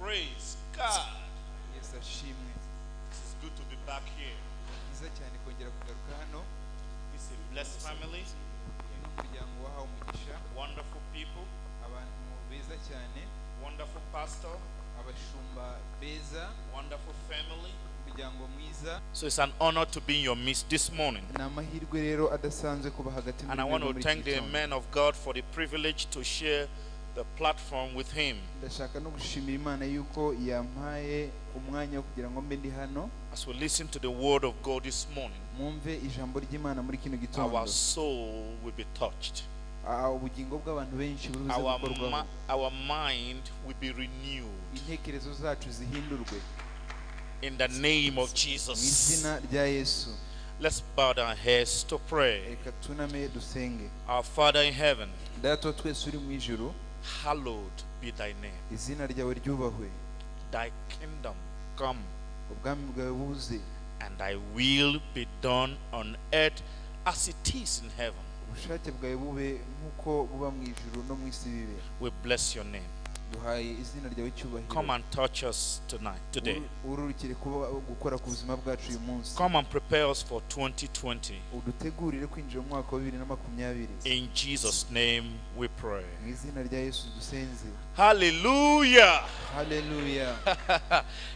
Praise God. Yesu ashimwe. It is good to be back here. Byiza cyane kongera kugaruka hano. It's a blessed family, Uyu ni umuryango wahawe umugisha, wonderful people, abantu beza cyane, wonderful pastor, abashumba beza, wonderful family. Umuryango mwiza. So it's an honor to be in your midst this morning. Ni amahirwe rero adasanzwe kuba hagati And I muri want mwebwe to muri thank iki the gitondo. man of God for the privilege to share the platform with him. Ndashaka no gushimira Imana yuko yampaye umwanya wo kugira ngo mbe ndi hano. As we listen to the word of God this morning, Mwumve ijambo ry'Imana muri kino gitondo. our soul will be touched. Ubugingo bw'abantu benshi buri buze Our, gukorwaho. Our mind will be renewed. Intekerezo zacu zihindurwe. In the name of Mu Jesus. izina rya Yesu. Let's bow our heads to pray. Reka tuname dusenge. Our Father in heaven, Data wa twese uri mu ijuru, hallowed be thy name. Izina ryawe ryubahwe. Thy kingdom come, Ubwami bwawe buze, and thy will be done on earth as it is in heaven. Ubushake bwawe bube nk'uko buba mu ijuru no mu isi bibe. We bless your name. Duhaye izina ryawe icyubahiro. Come and touch us tonight, today. Ururukire kuba gukora ku buzima bwacu uyu munsi. Come and prepare us for 2020. Udutegurire kwinjira mu mwaka wa 2020. In Jesus' name we pray. Mu izina rya Yesu dusenze. Hallelujah. Hallelujah.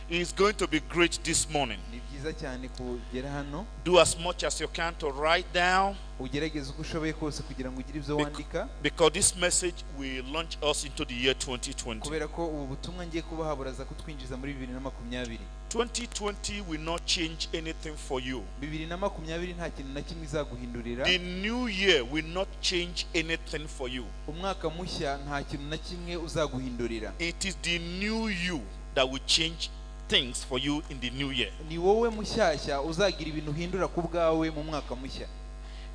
It's going to be great this morning. Ni byiza cyane kugera hano. Do as much as you can to write down, Ugerageze uko ushoboye kose kugira ngo ugire ibyo wandika, because this message will launch us into the year 2020. kubera ko ubu butumwa ngiye kubaha buraza kutwinjiza muri 2020. 2020 will not change anything for you. 2020 nta kintu na kimwe izaguhindurira. The new year will not change anything for you. Umwaka mushya nta kintu na kimwe uzaguhindurira. It is the new you that will change things for you in the new year. Ni wowe mushyashya uzagira ibintu uhindura ku bwawe mu mwaka mushya.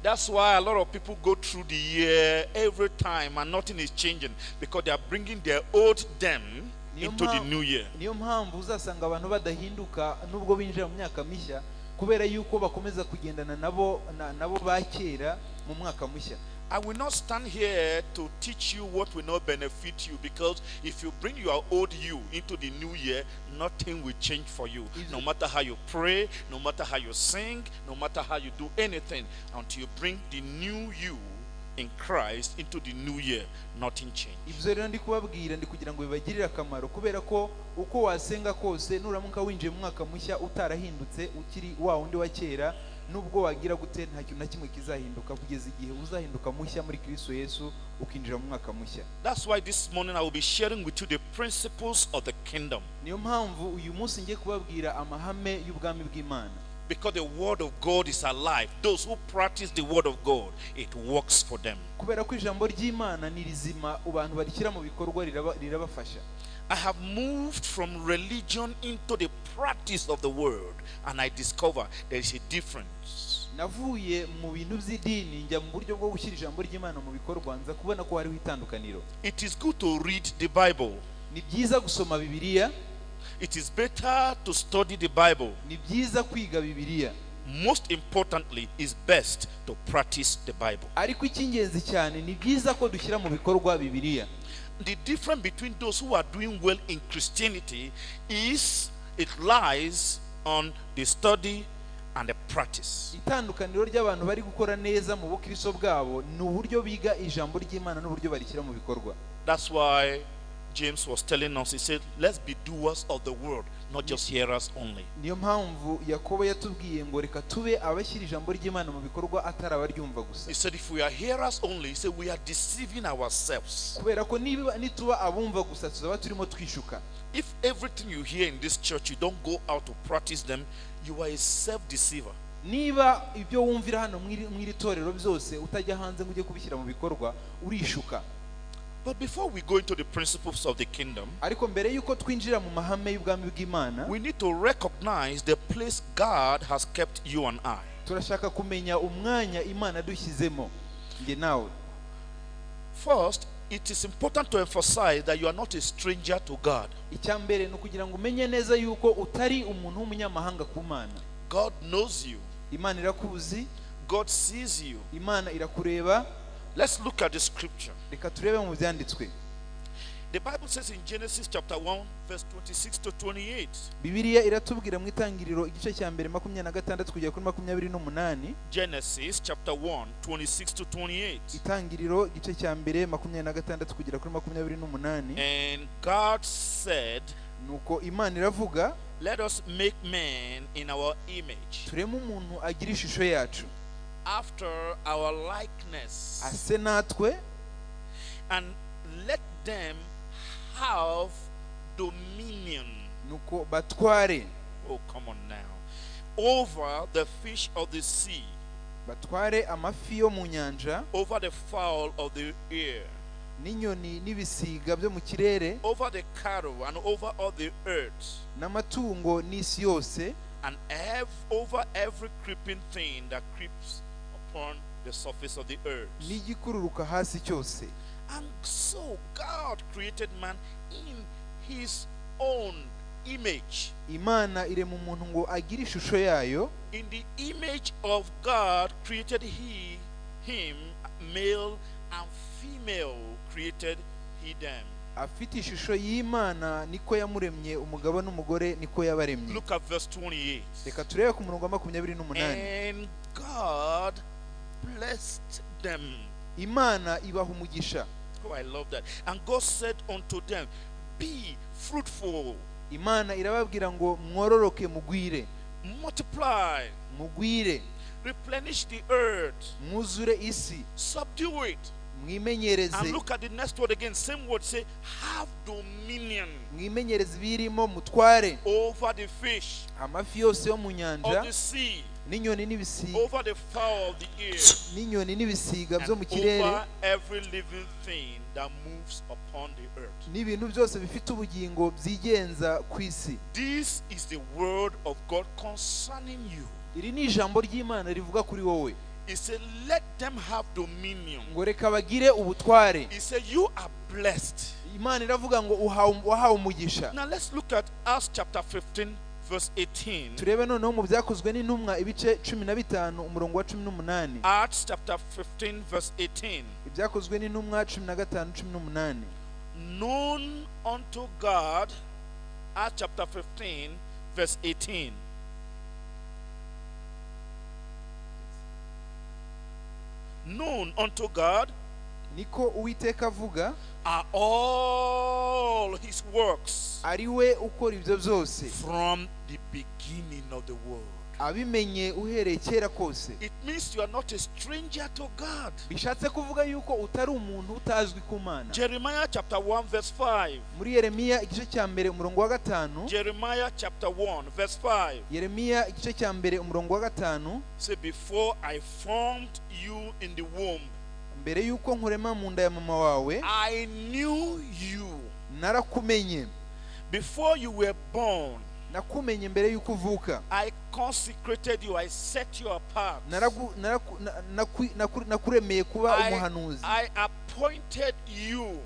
That's why a lot of people go through the year every time and nothing is changing, because they are bringing their old them into the new year. Niyo mpamvu uzasanga abantu badahinduka nubwo binjira mu myaka mishya, kubera yuko bakomeza kugendana nabo nabo ba kera mu mwaka mushya. I will not stand here to teach you what will not benefit you, because if you bring your old you into the new year, nothing will change for you. No matter how you pray, no matter how you sing, no matter how you do anything, until you bring the new you in Christ into the new year, nothing changes. Ibyo rero ndi kubabwira ndi kugira ngo bibagirire akamaro, kubera ko uko wasenga kose nuramuka winjiye mu mwaka mushya utarahindutse ukiri wa wundi wa kera, nubwo wagira gute nta kintu na kimwe kizahinduka kugeza igihe uzahinduka mushya muri Kristo Yesu ukinjira mu mwaka mushya. That's why this morning I will be sharing with you the principles of the kingdom. Niyo mpamvu uyu munsi ngiye kubabwira amahame y'ubwami bw'Imana. Because the word of God is alive. Those who practice the word of God, it works for them. Kubera ko ijambo ry'Imana ni rizima, abantu barishyira mu bikorwa rirabafasha. I have moved from religion into the practice of the word, and I discover there is a difference. Navuye mu bintu by'idini njya mu buryo bwo gushyira ijambo ry'Imana mu bikorwa, nza kubona ko hariho itandukaniro. It is good to read the Bible. Ni byiza gusoma Bibiliya. It is better to study the Bible. Ni byiza kwiga Bibiliya. Most importantly, it's best to practice the Bible. Ariko icy'ingenzi cyane ni byiza ko dushyira mu bikorwa Bibiliya. The difference between those who are doing well in Christianity is it lies on the study and the practice. Itandukaniro ry'abantu bari gukora neza mu bukristo bwabo ni uburyo biga ijambo ry'Imana n'uburyo barishyira mu bikorwa. That's why James was telling us, he said, let's be doers of the word, not just hearers only. Niyo mpamvu Yakobo yatubwiye ngo reka tube abashyira ijambo ry'Imana mu bikorwa atari abaryumva gusa. He said, if we are hearers only, he said, we are deceiving ourselves. Kubera ko nituba abumva gusa tuzaba turimo twishuka. If everything you hear in this church, you don't go out to practice them, you are a self-deceiver. Niba ibyo wumvira hano mw'iri torero byose utajya hanze ngo ujye kubishyira mu bikorwa, urishuka. But before we go into the principles of the kingdom, ariko mbere yuko twinjira mu mahame y'ubwami bw'Imana, we need to recognize the place God has kept you and I. turashaka kumenya umwanya Imana dushyizemo nge nawe. First, it is important to emphasize that you are not a stranger to God. Icyambere ni ukugira ngo umenye neza yuko utari umuntu w'umunyamahanga ku Mana. God knows you. Imana irakuzi. God sees you. Imana irakureba. Let's look at the scripture. Reka turebe mu byanditswe. The Bible says in Genesis chapter 1, verse 26 to 28. Bibiliya iratubwira mu Itangiriro igice cya mbere 26 kugera kuri 28. Genesis chapter 1, 26 to 28. Itangiriro igice cya mbere 26 kugera kuri 28. And God said, Nuko Imana iravuga, "Let us make man in our image, tureme umuntu agira ishusho yacu, after our likeness, ase natwe, and let them have dominion." Nuko batware. Oh, come on now. "Over the fish of the sea, batware amafi yo mu nyanja, over the fowl of the air, n'inyoni n'ibisiga byo mu kirere, over the cattle and over all the earth, n'amatungo n'isi yose, and over every creeping thing that creeps upon the surface of the earth." n'igikururuka hasi cyose. And so God created man in his own image. Imana irema umuntu ngo agire ishusho yayo. In the image of God created he him, male and female created he them. Afite ishusho y'Imana niko yamuremye, umugabo n'umugore niko yabaremye. Look at verse 28. Reka turebe ku murongo wa 28. And God blessed them. Imana ibaha umugisha. Oh, I love that. And God said unto them, "Be fruitful, Imana irababwira ngo mwororoke mugwire, multiply, mugwire, replenish the earth, mwuzure isi, subdue it." mwimenyereze. And look at the next word again, same word, say, "Have dominion mwimenyereze ibiyirimo, mutware over the fish amafi yose yo mu nyanja, of the sea, n'inyoni n'ibisiga, over the fowl of the air, n'inyoni n'ibisiga and byo mu kirere, over every living thing that moves upon the earth." n'ibintu byose bifite ubugingo byigenza ku isi. This is the word of God concerning you. Iri ni ijambo ry'Imana rivuga kuri wowe. He said, "Let them have dominion." Ngo reka bagire ubutware. He said, "You are blessed." Imana iravuga ngo wahawe umugisha. Now let's look at Acts chapter 15, verse 18. Turebe noneho mu Byakozwe n'Intumwa ibice 15 umurongo wa 18. Acts chapter 15, verse 18. Ibyakozwe n'Intumwa 15 18. Known unto God, Acts chapter 15, verse 18. Known unto God Niko Uwiteka avuga, are all his works ari we ukora ibyo byose, from the beginning of the world. abimenye uhereye kera kose. It means you are not a stranger to God. Bishatse kuvuga yuko utari umuntu utazwi ku Mana. Jeremiah chapter 1, verse 5. Muri Yeremiya igice cya mbere umurongo wa 5. Jeremiah chapter 1, verse 5. Yeremiya igice cya mbere umurongo wa 5. Say, "Before I formed you in the womb, Mbere yuko nkurema mu nda ya mama wawe, I knew you. narakumenye. Before you were born, Nakumenye mbere yuko uvuka. I consecrated you. I set you apart. Nakuremeye kuba umuhanuzi. I appointed you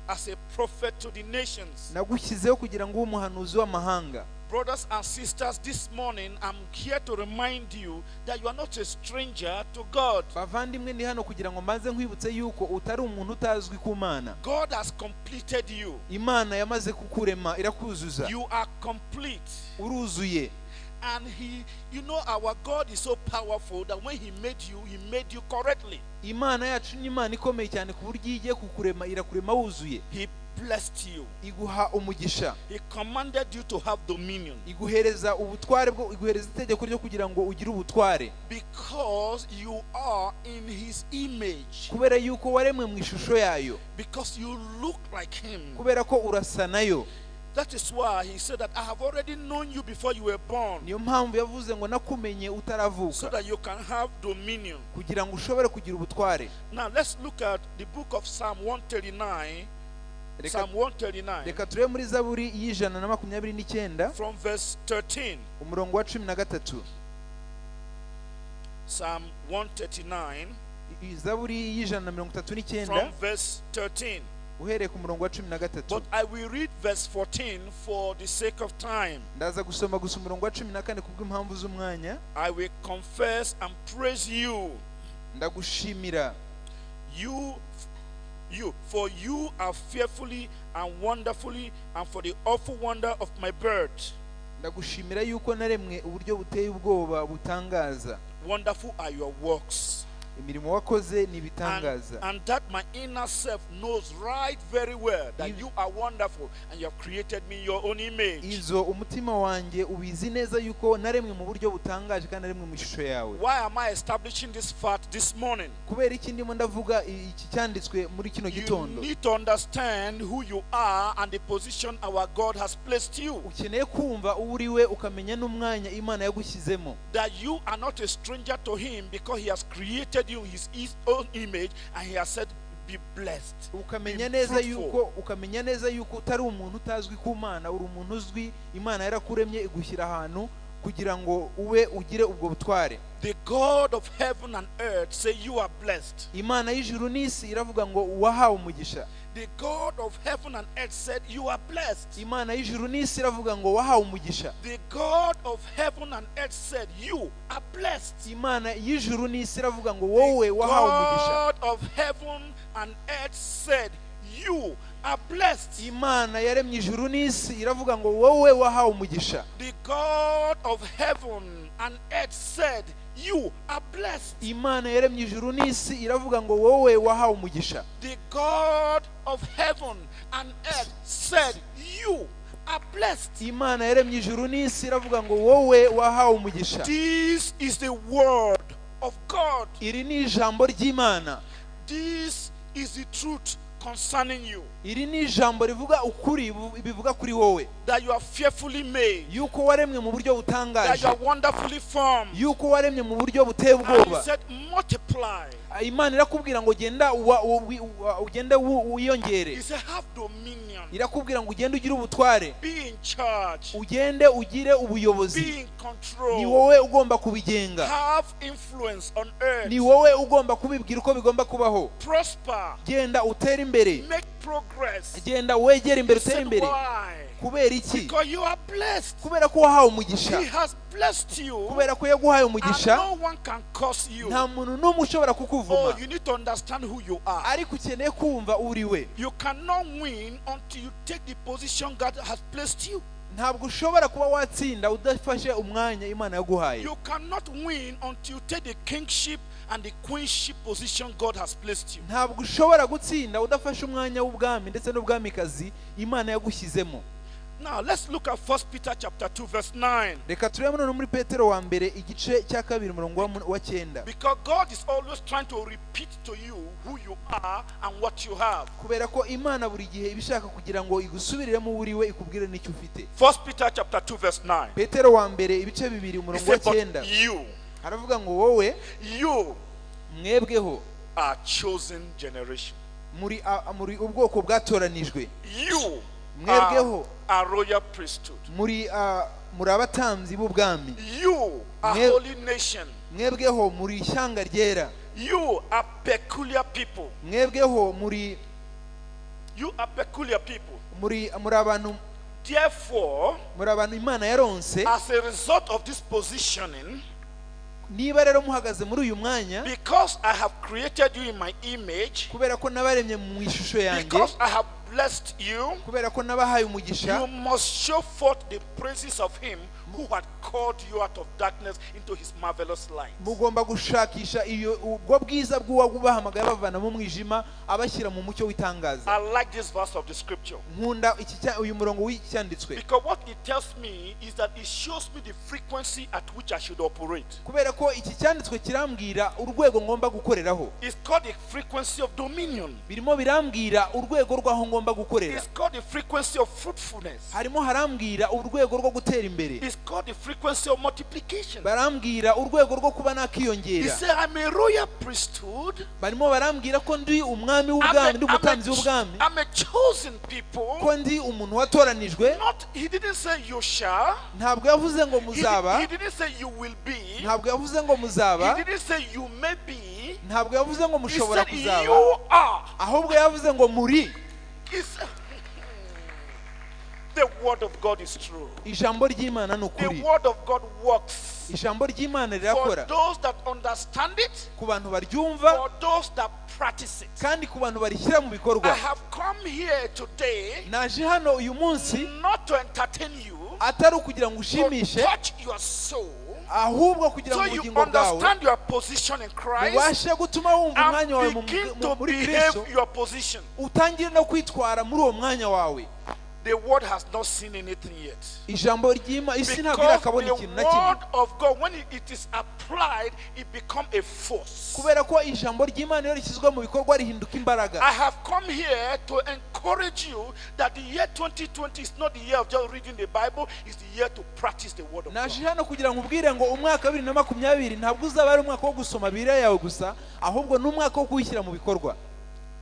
as a prophet to the nations." Nagushyizeho kugira ngo ube umuhanuzi w'amahanga. Brothers and sisters, this morning I'm here to remind you that you are not a stranger to God. Bavandimwe, ndi hano kugira ngo mbanze nkwibutse yuko utari umuntu utazwi ku Mana. God has completed you. Imana yamaze kukurema irakuzuza. You are complete. Uruzuye. And he, you know, our God is so powerful that when he made you, he made you correctly. Imana yacu ni Imana ikomeye cyane ku buryo iyo igiye kukurema irakurema wuzuye. He blessed you. Iguha umugisha. He commanded you to have dominion. Iguhereza ubutware bwo, iguhereza itegeko ryo kugira ngo ugire ubutware. Because you are in his image. Kubera yuko waremwe mu ishusho yayo. Because you look like him. Kubera ko urasa nayo. That is why he said that I have already known you before you were born. Niyo mpamvu yavuze ngo nakumenye utaravuka. So that you can have dominion. Kugira ngo ushobore kugira ubutware. Now let's look at the book of Psalm 139. Psalm 139. Reka turebe muri Zaburi y'129. From verse 13. Umurongo wa 13. Psalm 139. Zaburi y'139. From verse 13. Uhereye ku murongo wa 13. But I will read verse 14 for the sake of time. Ndaza gusoma gusa umurongo wa 14 kubw'impamvu z'umwanya. I will confess and praise you. Ndagushimira. You, for you are fearfully and wonderfully, and for the awful wonder of my birth. Ndagushimira yuko naremwe uburyo buteye ubwoba butangaza. Wonderful are your works. Imirimo wakoze ni And, ibitangaza. and that my inner self knows right very well that you are wonderful and you have created me in your own image. Izo umutima wanjye ubizi neza yuko naremwe mu buryo butangaje kandi naremwe mu ishusho yawe. Why am I establishing this fact this morning? Kubera iki ndimo ndavuga iki cyanditswe muri kino You gitondo? need to understand who you are and the position our God has placed you. Ukeneye kumva uwo uriwe ukamenya n'umwanya Imana yagushyizemo. That you are not a stranger to Him because He has created you in His own image and He has said, be blessed. Ukamenya Be neza fruitful. yuko ukamenya neza yuko utari umuntu utazwi ku Mana, uri umuntu uzwi. Imana yarakuremye igushyira ahantu kugira ngo ube ugire ubwo butware. The God of heaven and earth say you are blessed. Imana y'ijuru n'isi iravuga ngo wahawe umugisha. The God of heaven and earth said you are blessed. Imana y'ijuru n'isi iravuga ngo wahawe umugisha. The God of heaven and earth said you are blessed. Imana y'ijuru n'isi iravuga ngo The wowe wahawe umugisha. God of heaven and earth said you are blessed. Imana yaremye ijuru n'isi iravuga ngo wowe wahawe umugisha. The God of heaven and earth said you are blessed. Imana yaremye ijuru n'isi iravuga ngo wowe wahawe umugisha. The God of heaven and earth said you are blessed. Imana yaremye ijuru n'isi iravuga ngo wowe wahawe umugisha. This is the word of God. Iri ni ijambo ry'Imana. This is the truth concerning you. Iri ni ijambo rivuga ukuri bivuga kuri wowe. That you are fearfully made. Yuko waremwe mu buryo That butangaje. you are wonderfully formed. Yuko waremye mu buryo buteye And he ubwoba. said, multiply. Imana irakubwira ngo genda ugende wiyongere. He said, have dominion. Irakubwira ngo ugende ugire ubutware. Be in charge. Ugende ugire ubuyobozi. Be in Ni control. wowe ugomba kubigenga. Have influence on earth. Ni wowe ugomba kubibwira uko bigomba kubaho. Prosper. Genda utere imbere. Make progress. Genda wegere imbere He utere said, imbere. why? Kubera iki? Because you are blessed. Kubera ko wahawe umugisha. He has blessed you. Kubera ko yaguhaye And umugisha. no one can curse you. Nta muntu n'umwe ushobora kukuvuma. Oh, you need to understand who you are. Ariko ukeneye kumva uri we. You cannot win until you take the position God has placed you. Ntabwo ushobora kuba watsinda udafashe umwanya Imana yaguhaye. You cannot win until you take the kingship and the queenship position God has placed you. Ntabwo ushobora gutsinda udafashe umwanya w'ubwami ndetse n'ubwamikazi Imana yagushyizemo. Now let's look at 1 Peter chapter 2 verse 9. Reka turebe none muri Petero wa mbere igice cya kabiri umurongo wa 9. Because God is always trying to repeat to you who you are and what you have. Kubera ko Imana buri gihe ibishaka kugira ngo igusubiriremo uri we ikubwire n'icyo ufite. 1 Peter chapter 2 verse 9. Petero wa mbere ibice bibiri He umurongo wa said, 9. but you, Haravuga ngo wowe you mwebweho are chosen generation. muri muri ubwoko bwatoranijwe. You Mwebweho are a royal priesthood. muri muri abatambyi b'ubwami. You are holy nation. Mwebweho muri ishyanga ryera. You are peculiar people. Mwebweho muri You are peculiar people. muri muri abantu Therefore, muri abantu Imana yaronse. as a result of this positioning, Niba rero muhagaze muri uyu mwanya, because I have created you in my image, kubera ko nabaremye mu ishusho yanjye, because I have blessed you, kubera ko nabahaye umugisha, you must show forth the praises of him who had called you out of darkness into his marvelous light. mugomba gushakisha iyo ubwo bwiza bw'uwabahamagaye abavana mu mwijima abashyira mu mucyo w'itangaza. I like this verse of the scripture. Nkunda uyu murongo w'icyanditswe. Because what it tells me is that it shows me the frequency at which I should operate. Kubera ko iki cyanditswe kirambwira urwego ngomba gukoreraho. It's called the frequency of dominion. Birimo birambwira urwego rw'aho ngomba gukorera. It's called the frequency of fruitfulness. Harimo harambwira urwego rwo gutera imbere. It's called the frequency of multiplication. Barambwira urwego rwo kuba He nakiyongera. said, I'm a royal priesthood. Barimo barambwira ko ndi umwami w'ubwami, ndi umutambyi w'ubwami. I'm a chosen people. Ko ndi umuntu watoranijwe. Not, he didn't say you shall. Ntabwo yavuze ngo muzaba. He didn't say you will be. Ntabwo yavuze ngo muzaba. He didn't say you may be. Ntabwo yavuze ngo mushobora He said kuzaba. you are. Ahubwo yavuze ngo muri. He said, The word of God is true. Ijambo ry'Imana ni The ukuri. word of God works. Ijambo ry'Imana For rirakora those that understand it, ku bantu baryumva, for those that practice it. kandi ku bantu barishyira mu bikorwa. I have come here today Naje hano uyu munsi not to entertain you, atari ukugira ngo to ushimishe, touch your soul, ahubwo kugira so ngo you ubugingo bwawe understand your position in Christ ubashe gutuma wumva umwanya wawe and begin to muri Kristo, behave your position. utangire no kwitwara muri uwo mwanya wawe. The world has not seen anything yet. Ijambo ry'Imana, isi ntabwo Because irakabona the ikintu na kimwe. word of God, when it is applied, it becomes a force. Kubera ko ijambo ry'Imana iyo rishyizwe mu bikorwa rihinduka imbaraga. I have come here to encourage you that the year 2020 is not the year of just reading the Bible, it's the year to practice the word of God. Naje hano kugira ngo ubwire ngo umwaka wa 2020 ntabwo uzaba ari umwaka wo gusoma Bibiliya yawe gusa, ahubwo ni umwaka wo kuyishyira mu bikorwa.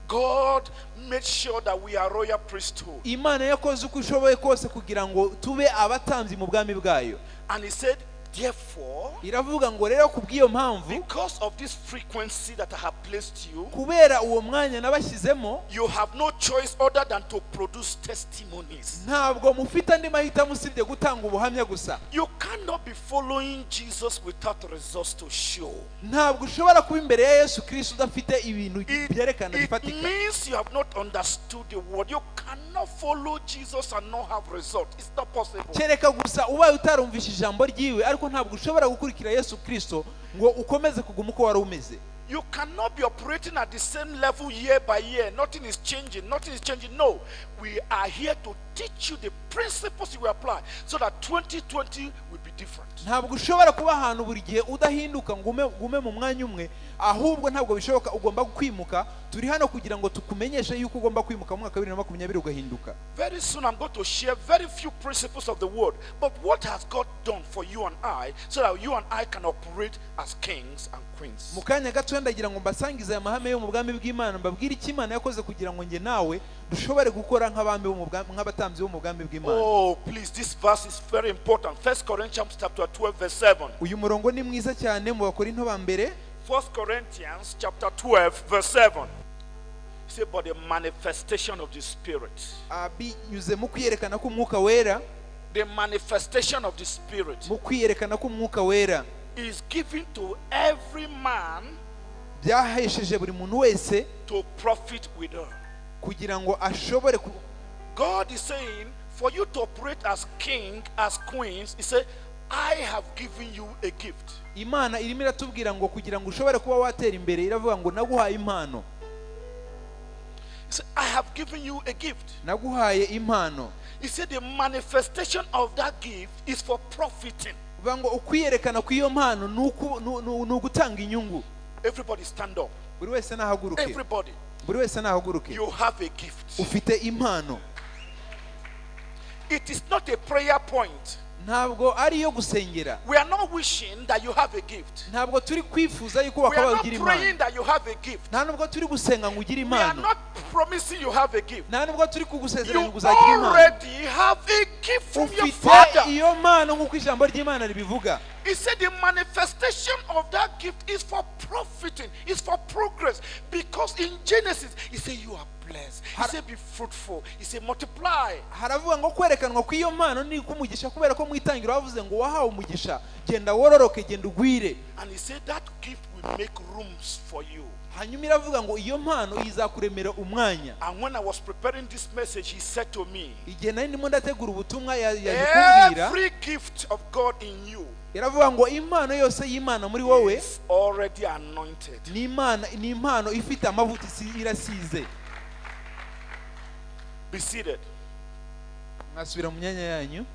God made sure that we are royal priesthood. Imana yakoze uko ishoboye kose kugira ngo tube abatambyi mu bwami bwayo. And he said, therefore, iravuga ngo rero kubw'iyo mpamvu, because of this frequency that I have placed you, kubera uwo mwanya nabashyizemo, you have no choice other than to produce testimonies. ntabwo mufite andi mahitamo usibye gutanga ubuhamya gusa. You cannot be following Jesus without results to show. Ntabwo ushobora kuba imbere ya Yesu Kristo udafite ibintu byerekana It bifatika. means you have not understood the word. You cannot follow Jesus and not have results. It's not possible. Kereka gusa ubaye utarumvishe ijambo ryiwe, ariko ntabwo ushobora gukurikira Yesu Kristo ngo ukomeze kuguma uko wari umeze. You cannot be operating at the same level year by year. Nothing is changing. Nothing is changing. No, we are here to teach you the principles you will apply so that 2020 will be different. Ntabwo ushobora kuba ahantu buri gihe udahinduka ngo ugume mu mwanya umwe, ahubwo ntabwo bishoboka, ugomba kwimuka. Turi hano kugira ngo tukumenyeshe yuko ugomba kwimuka mu mwaka wa 2020 ugahinduka. Very soon I'm going to share very few principles of the word. But what has God done for you and I so that you and I can operate as kings and queens? Mu kanya gato ndagira ngo mbasangize aya mahame yo mu bwami bw'Imana, mbabwire icyo Imana yakoze kugira ngo njye nawe dushobore gukora nk'abami bo mu bwami, nk'abatambyi bo mu bwami bw'Imana. Oh, please, this verse is very important. 1 Corinthians chapter 12, verse 7. Uyu murongo ni mwiza cyane mu Bakorinto ba mbere. 1 Corinthians chapter 12, verse 7. Say, but the manifestation of the Spirit. Binyuze mu kwiyerekana k'Umwuka Wera. The manifestation of the Spirit Mu kwiyerekana k'Umwuka Wera is given to every man byahesheje buri muntu wese to profit with her. kugira ngo ashobore God is saying, for you to operate as king, as queens, he said, I have given you a gift. Imana irimo iratubwira ngo kugira ngo ushobore kuba watera imbere, iravuga ngo naguhaye impano. He said, I have given you a gift. Naguhaye impano. He said the manifestation of that gift is for profiting. Uvuga ngo ukwiyerekana kw'iyo mpano ni ugutanga inyungu. Everybody stand up. Buri wese nahaguruke. Everybody. Buri wese nahaguruke. You have a gift. Ufite impano. It is not a prayer point. Ntabwo ari iyo gusengera. We are not wishing that you have a gift. Ntabwo turi kwifuza yuko We are wakabaye not ugira impano. praying that you have a gift. Nta nubwo turi gusenga ngo ugire We are impano. not promising you have a gift. Nta nubwo turi kugusezeranya You ngo uzagira impano. already have a gift from your Ufite Father. iyo mpano nk'uko ijambo ry'Imana ribivuga. He said the manifestation of that gift is for profiting, is for progress. Because in Genesis, he said you are blessed. He said be fruitful. He said multiply. Haravuga ngo kwerekanwa kw'iyo mpano ni kumugisha, kubera ko mu itangiriro bavuze ngo wahawe umugisha, genda wororoke, genda ugwire. And he said that gift will make rooms for you. Hanyuma iravuga ngo iyo mpano izakuremera umwanya. And when I was preparing this message, he said to me, Igihe nari ndimo ndategura ubutumwa yaje kumbwira, every gift of God in you iravuga ngo impano yose y'Imana muri wowe is already anointed. ni Imana, ni impano ifite amavuta irasize. Be seated. Mwasubira mu myanya yanyu.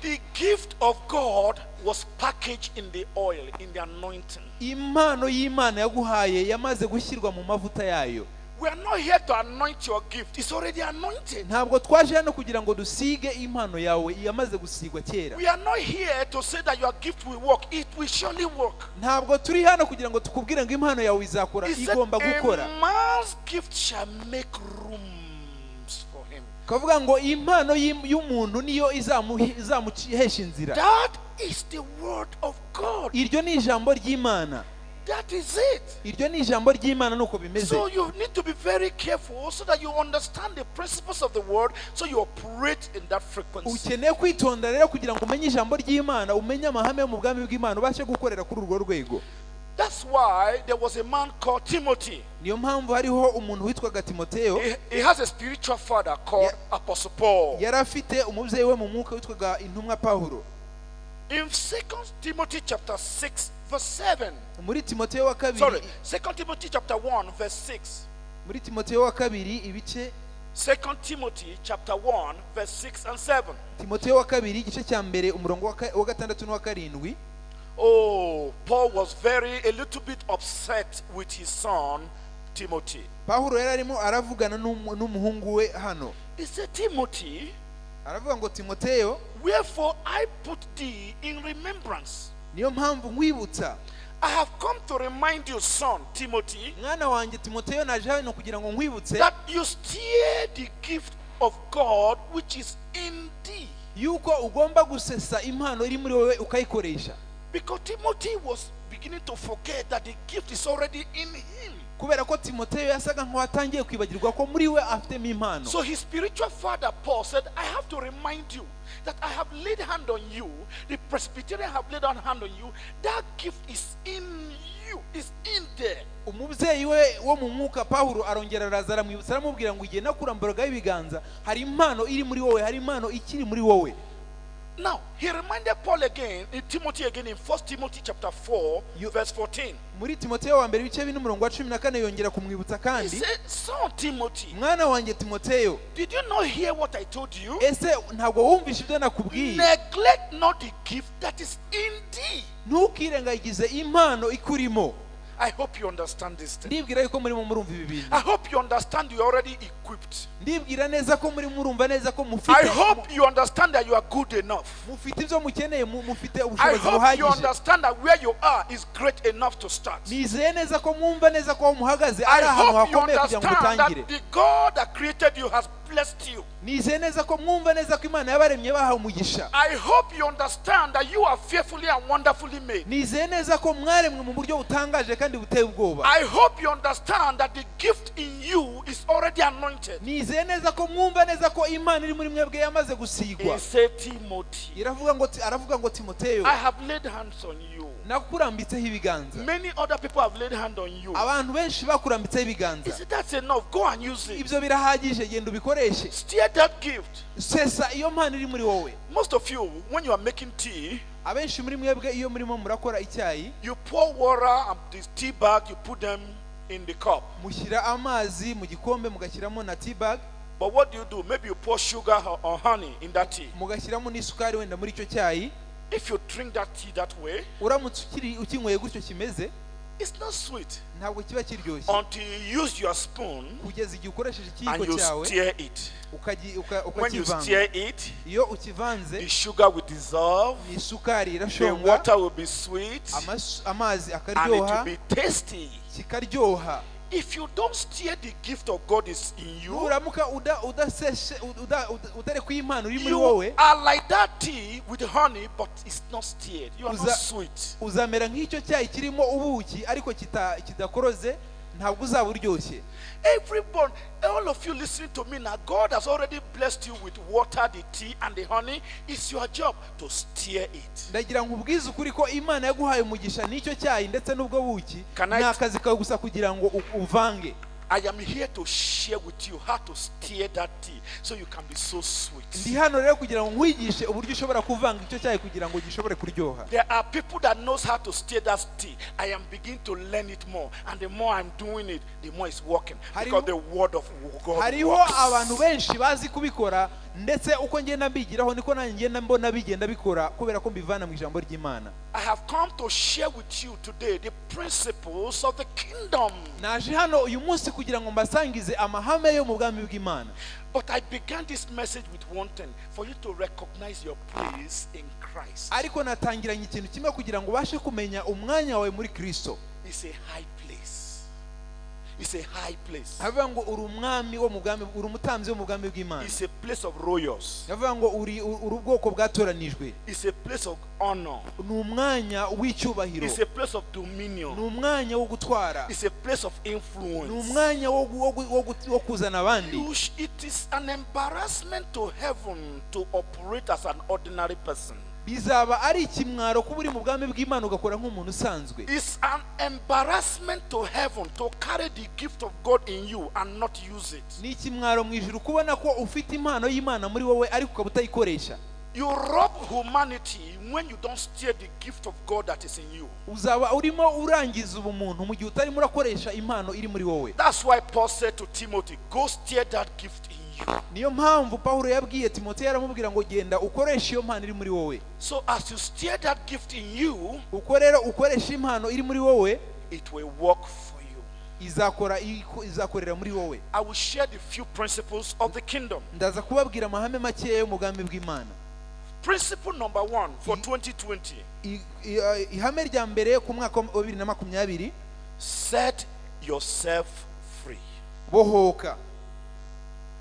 The gift of God was packaged in the oil, in the anointing. Impano y'Imana yaguhaye yamaze gushyirwa mu mavuta yayo. We are not here to anoint your gift. It's already anointed. Ntabwo twaje hano kugira ngo dusige impano yawe yamaze gusigwa kera. We are not here to say that your gift will work. It will surely work. Ntabwo turi hano kugira ngo tukubwire ngo impano yawe izakora, He said, igomba gukora. a man's gift shall make rooms for him. Kavuga ngo impano y'umuntu niyo izamuhesha inzira. That is the word of God. Iryo ni ijambo ry'Imana. That is it. Iryo ni ijambo ry'Imana nuko bimeze. So you need to be very careful so that you understand the principles of the word, so you operate in that frequency. Ukeneye kwitonda rero kugira ngo umenye ijambo ry'Imana, umenye amahame yo mu bwami bw'Imana, ubashe gukorera kuri urwo rwego. That's why there was a man called Timothy. Niyo mpamvu hariho umuntu witwaga Timoteyo. He has a spiritual father called Apostle Paul. Yari afite umubyeyi we mu mwuka witwaga intumwa Pawulo. In 2 Timothy chapter 6 verse 7. Muri Timoteyo wa kabiri. Sorry, 2 Timothy chapter 1 verse 6. Muri Timoteyo wa kabiri ibice 2 Timothy chapter 1 verse 6 and 7. Timoteyo wa kabiri igice cya mbere umurongo wa gatandatu n'uwa karindwi. Oh, Paul was a little bit upset with his son Timothy. Pawulo yari arimo aravugana n'umuhungu we hano. He said, Timothy, aravuga ngo Timoteyo, wherefore I put thee in remembrance. Niyo mpamvu nkwibutsa. I have come to remind you, son Timothy, mwana wanjye Timoteyo, naje hano kugira ngo nkwibutse that you steer the gift of God which is in thee. Yuko ugomba gusesa impano iri muri wowe ukayikoresha. Because Timothy was beginning to forget that the gift is already in him. Kubera ko Timoteyo yasaga nk'uwatangiye kwibagirwa ko muri we afitemo impano. So his spiritual father Paul said, I have to remind you that I have laid hand on you, the Presbyterian have laid on hand on you, that gift is in you, is in there. Umubyeyi we wo mu mwuka Pawulo arongera araza aramwibutsa aramubwira ngo igihe nakuramburagaho ibiganza hari impano iri muri wowe, hari impano ikiri muri wowe. Now, he reminded Paul again, in Timothy again, in 1 Timothy chapter 4, verse 14. Muri Timoteyo wa mbere ibice bine umurongo wa 14 yongera kumwibutsa kandi. He said, Son Timothy, mwana wanjye Timoteyo, did you not hear what I told you? Ese ntabwo wumvishe ibyo nakubwiye? Neglect not the gift that is in thee. Ntukirengagize impano ikurimo. I hope you understand this thing. Ndibwira yuko murimo murumva ibi bintu. I hope you understand you're already equipped. Ndibwira neza ko muri murumva neza ko mufite. I hope you understand that you are good enough. Mufite ibyo mukeneye, mufite I ubushobozi hope you buhagije. understand that where you are is great enough to start. Nizeye neza ko mwumva neza ko aho muhagaze I ari ahantu hope you hakomeye kugira ngo understand mutangire. that the God that created you has blessed you. Nizeye neza ko mwumva neza ko Imana yabaremye bahawe umugisha. I hope you understand that you are fearfully and wonderfully made. Nizeye neza ko mwaremwe mu buryo butangaje kandi buteye ubwoba. I hope you understand that the gift in you is already anointed. Nizeye neza ko mwumva neza ko Imana iri muri mwebwe yamaze gusigwa. He said, Timothy, Aravuga ngo Timoteyo, I have laid hands on you. nakurambitseho ibiganza. Many other people have laid hand on you. Abantu benshi bakurambitseho ibiganza. He said, that's enough. Go and use it. Ibyo birahagije, genda ubikoreshe. Steer that gift. Sesa iyo mpano iri muri wowe. Most of you, when you are making tea, abenshi muri mwebwe iyo murimo murakora icyayi, you pour water and this tea bag, you put them in the cup. Mushyira amazi mu gikombe mugashyiramo na tea bag. But what do you do? Maybe you pour sugar or honey in that tea. Mugashyiramo n'isukari wenda muri icyo cyayi. If you drink that tea that way, uramutse ukinyweye gutyo kimeze, it's not sweet. Ntabwo kiba kiryoshye. Until you use your spoon kugeza igihe ukoresheje ikiyiko and you cyawe, stir it. When you ukakivanga. stir it, iyo ukivanze, the sugar will dissolve, isukari the irashonga, water will be sweet, amazi and it akaryoha, will be tasty. kikaryoha. If you don't stir the gift of God is in you, nuramuka utarekuye impano iri muri you wowe, are like that tea with honey, but it's not stirred. You are not sweet. Uzamera nk'icyo cyayi kirimo ubuki ariko kidakoroze, ntabwo uzaba uryoshye. Everyone, all of you listening to me now, God has already blessed you with water, the tea, and the honey. It's your job to stir it. Ndagira ngo ubwize ukuri ko Imana yaguhaye umugisha n'icyo cyayi ndetse n'ubwo buki, Can I ni akazi kawe gusa kugira ngo uvange. I am here to share with you how to stir that tea so you can be so sweet. Ndi hano rero kugira ngo nkwigishe uburyo ushobora kuvanga icyo cyayi kugira ngo gishobore kuryoha. There are people that knows how to stir that tea. I am beginning to learn it more, and the more I'm doing it, the more it's working. Because the word of God Hariho works. abantu benshi bazi kubikora, ndetse uko ngenda mbigiraho niko nanjye ngenda mbona bigenda bikora kubera ko mbivana mu ijambo ry'Imana. I have come to share with you today the principles of the kingdom. Naje hano uyu munsi kugira ngo mbasangize amahame yo mu bwami bw'Imana. But I began this message with one thing, for you to recognize your place in Christ. Ariko natangiranye ikintu kimwe kugira ngo ubashe kumenya umwanya wawe muri Kristo. It's a high place. It's a high place. Havuga ngo uri umwami wo mu bwami, uri umutambyi wo mu bwami bw'Imana. It's a place of royals. Havuga ngo uri ubwoko bwatoranijwe. It's a place of honor. Ni umwanya w'icyubahiro. It's a place of dominion. Ni umwanya wo gutwara. It's a place of influence. Ni umwanya wo kuzana abandi. It is an embarrassment to heaven to operate as an ordinary person. Bizaba ari ikimwaro kuba uri mu bwami bw'Imana ugakora nk'umuntu usanzwe. It's an embarrassment to heaven to carry the gift of God in you and not use it. Ni ikimwaro mu ijuru kubona ko ufite impano y'Imana muri wowe ariko ukaba utayikoresha. You rob humanity when you don't steer the gift of God that is in you. Uzaba urimo urangiza ubumuntu mu gihe utarimo urakoresha impano iri muri wowe. That's why Paul said to Timothy, go steer that gift in you. Niyo mpamvu Paulo yabwiye Timoteyo aramubwira ngo genda ukoreshe iyo mpano iri muri wowe. So as you steer that gift in you, uko rero ukoresha impano iri muri wowe, it will work for you. Izakora, izakorera muri wowe. I will share the few principles of the kingdom. Ndaza kubabwira amahame makeya yo mu bwami bw'Imana. Principle number 1 for 2020. Ihame rya mbere ku mwaka wa 2020. Set yourself free. Bohoka.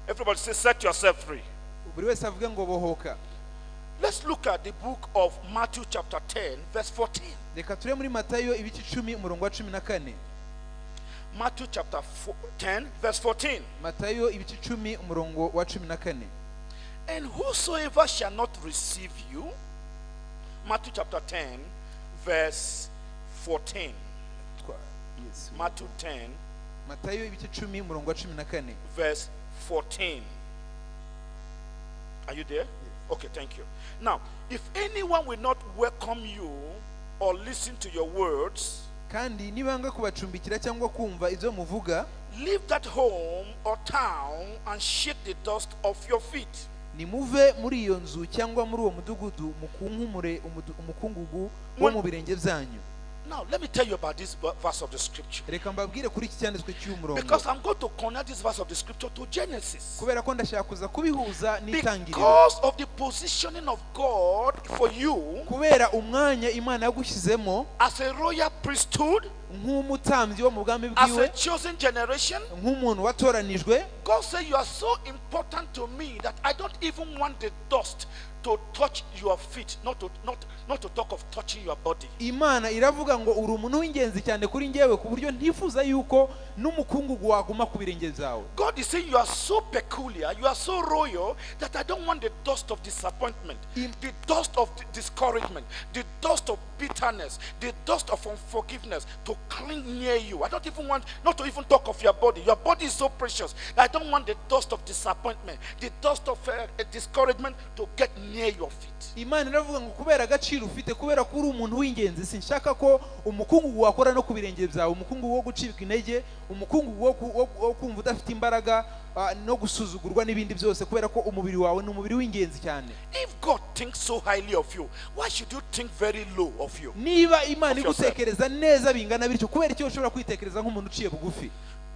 Everybody say, set yourself free. Buri wese avuge ngo bohoka. Let's look at the book of Matthew chapter 10 verse 14. Reka ture muri Matayo ibice 10 umurongo wa 14. Matthew chapter 10 verse 14. Matayo ibice 10 umurongo wa 14. And whosoever shall not receive you, Matthew chapter 10 verse 14. Yes. Matthew 10 Matayo ibice 10 umurongo wa 14 verse 14. Are you there? Yes. Okay, thank you. Now, if anyone will not welcome you or listen to your words, kandi nibanga kubacumbikira cyangwa kumva ibyo muvuga, leave that home or town and shake the dust off your feet. Nimuve muri iyo nzu cyangwa muri uwo mudugudu mukunkumure umukungugu wo mu birenge byanyu. Now, let me tell you about this verse of the scripture. Reka mbabwire kuri iki cyanditswe cy'uyu murongo. Because I'm going to connect this verse of the scripture to Genesis. Kubera ko ndashaka kuza kubihuza n'itangiriro. Because of the positioning of God for you, kubera umwanya Imana yagushyizemo, as a royal priesthood, nk'umutambyi wo mu bwami as a bwiwe, chosen generation, nk'umuntu watoranijwe, God said you are so important to me that I don't even want the dust to touch your feet, not to talk of touching your body. Imana iravuga ngo uri umuntu w'ingenzi cyane kuri njyewe ku buryo ntifuza yuko n'umukungugu waguma ku birenge byawe. God is saying you are so peculiar, you are so royal that I don't want the dust of disappointment, the dust of discouragement, the dust of bitterness, the dust of unforgiveness to cling near you. I don't even want, not to even talk of your body. Your body is so precious. I don't want the dust of disappointment, the dust of discouragement to get near your feet. Imana iravuga ngo kubera agaciro ufite, kubera ko uri umuntu w'ingenzi, sinshaka ko umukungugu wakora no ku birenge byawe, umukungugu wo gucibwa intege, umukungugu wo kumva udafite imbaraga, no gusuzugurwa n'ibindi byose, kubera ko umubiri wawe ni umubiri w'ingenzi cyane. If God thinks so highly of you, why should you think very low of you? Niba Imana igutekereza neza bingana bityo, kubera icyo ushobora kwitekereza nk'umuntu uciye bugufi?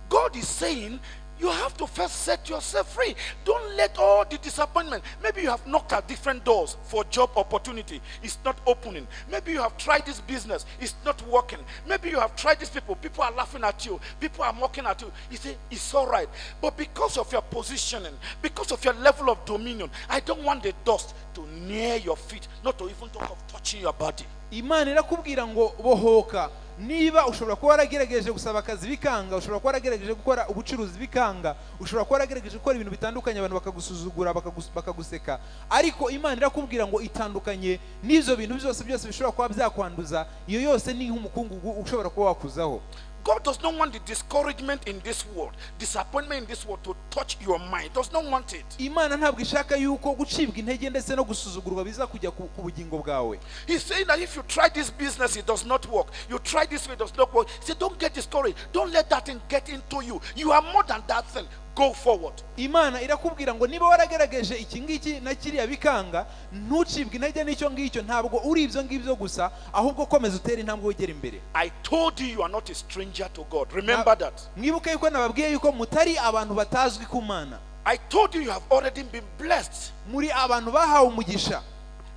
God is saying you have to first set yourself free. Don't let all the disappointment. Maybe you have knocked at different doors for job opportunity. It's not opening. Maybe you have tried this business. It's not working. Maybe you have tried these people. People are laughing at you. People are mocking at you. You say, it's all right. But because of your positioning, because of your level of dominion, I don't want the dust to near your feet, not to even talk of touching your body. Imana irakubwira ngo bohoka. Niba ushobora kuba waragerageje gusaba akazi bikanga, ushobora kuba waragerageje gukora ubucuruzi bikanga, ushobora kuba waragerageje gukora ibintu bitandukanye abantu bakagusuzugura, bakaguseka, ariko Imana irakubwira ngo itandukanye n'ibyo bintu byose byose bishobora kuba byakwanduza. Iyo yose ni nk'umukungugu ushobora kuba wakuzaho. God does not want the discouragement in this world, disappointment in this world to touch your mind. Does not want it. Imana ntabwo ishaka yuko gucibwa intege ndetse no gusuzugurwa biza kujya ku bugingo bwawe. He's saying that if you try this business, it does not work. You try this way, it does not work. He said, don't get discouraged. Don't let that thing get into you. You are more than that thing. Go forward. Imana irakubwira ngo niba waragerageje iki ngiki na kiriya bikanga, ntucibwe intege n'icyo ngicyo, ntabwo uri ibyo ngibyo gusa, ahubwo komeza utere intambwe wegera imbere. I told you you are not a stranger to God. Remember that. Mwibuke yuko nababwiye yuko mutari abantu batazwi ku Mana. I told you you have already been blessed. Muri abantu bahawe umugisha.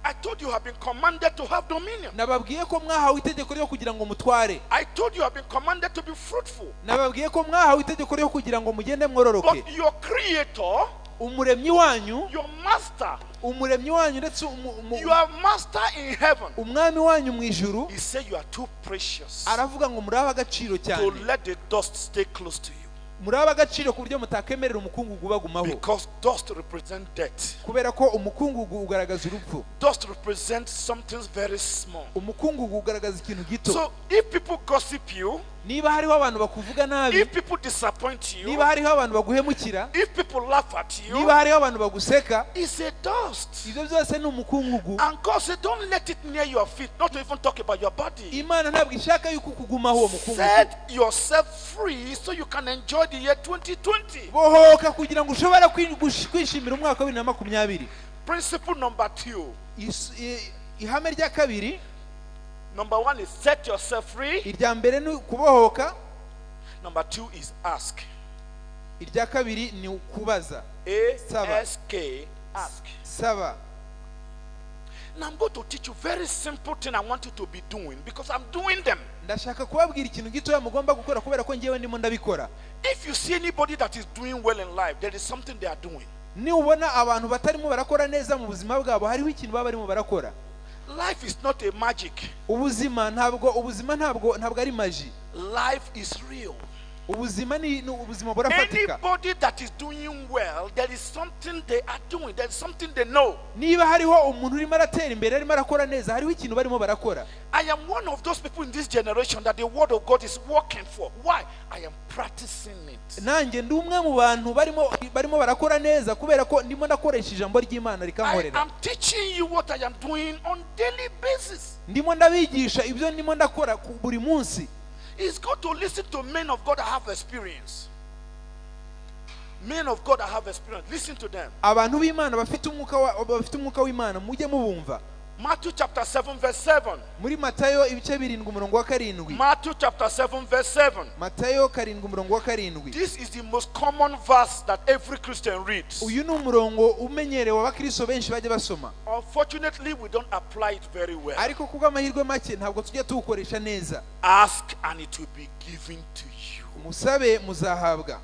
I told you have been commanded to have dominion. Nababwiye ko mwahawe itegeko ryo kugira ngo mutware. I told you have been commanded to be fruitful. Nababwiye ko mwahawe itegeko ryo kugira ngo mugende mwororoke. But your creator, umuremyi wanyu, your master, umuremyi wanyu ndetse your master in heaven, umwami wanyu mu ijuru, he said you are too precious aravuga ngo muri ab'agaciro to cyane, let the dust stay close to you. muri ab'agaciro ku buryo mutakemerera umukungugu ubagumaho. Because dust represents death. Kubera ko umukungugu ugaragaza urupfu. Dust represents something very small. Umukungugu ugaragaza ikintu gito. So if people gossip you, niba hariho abantu bakuvuga nabi, if people disappoint you, niba hariho abantu baguhemukira, if people laugh at you, niba hariho abantu baguseka, it's a dust. ibyo byose ni umukungugu. And God said, don't let it near your feet, not to even talk about your body. Imana ntabwo ishaka yuko ukugumaho uwo mukungugu. Set yourself free so you can enjoy the year 2020. Bohoka kugira ngo ushobore kwishimira umwaka wa 2020. Principle number 2. Ihame rya kabiri. Number 1 is set yourself free. Irya mbere ni kubohoka. Number 2 is ask. Irya kabiri ni ukubaza. A S K, ask. Saba. Now I'm going to teach you very simple thing I want you to be doing because I'm doing them. Ndashaka kubabwira ikintu gitoya mugomba gukora kubera ko ngewe ndimo ndabikora. If you see anybody that is doing well in life, there is something they are doing. Niubona abantu batarimo barakora neza mu buzima bwabo, hariho ikintu baba barimo barakora. Life is not a magic. Ubuzima ntabwo ari maji. Life is real. Ubuzima ni ubuzima burafatika. Anybody that is doing well, there is something they are doing. There is something they know. Niba hariho umuntu urimo aratera imbere arimo arakora neza, hariho ikintu barimo barakora. I am one of those people in this generation that the word of God is working for. Why? I am practicing it. Nanjye ndi umwe mu bantu barimo barakora neza kubera ko ndimo ndakoresha ijambo ry'Imana rikankorera. I am teaching you what I am doing on daily basis. Ndimo ndabigisha ibyo ndimo ndakora buri munsi. It's good to listen to men of God that have experience. Men of God that have experience, listen to them. Abantu b'Imana bafite umwuka w'Imana mujye mubumva. Matthew chapter 7 verse 7. Muri Matayo ibice 7 umurongo wa 7. Matthew chapter 7 verse 7. Matayo 7 umurongo wa 7. This is the most common verse that every Christian reads. Uyu ni umurongo umenyerewe abakristo benshi bajya basoma. Unfortunately, we don't apply it very well. Ariko kubw'amahirwe make ntabwo tujya tuwukoresha neza. Ask and it will be given to you. Musabe muzahabwa.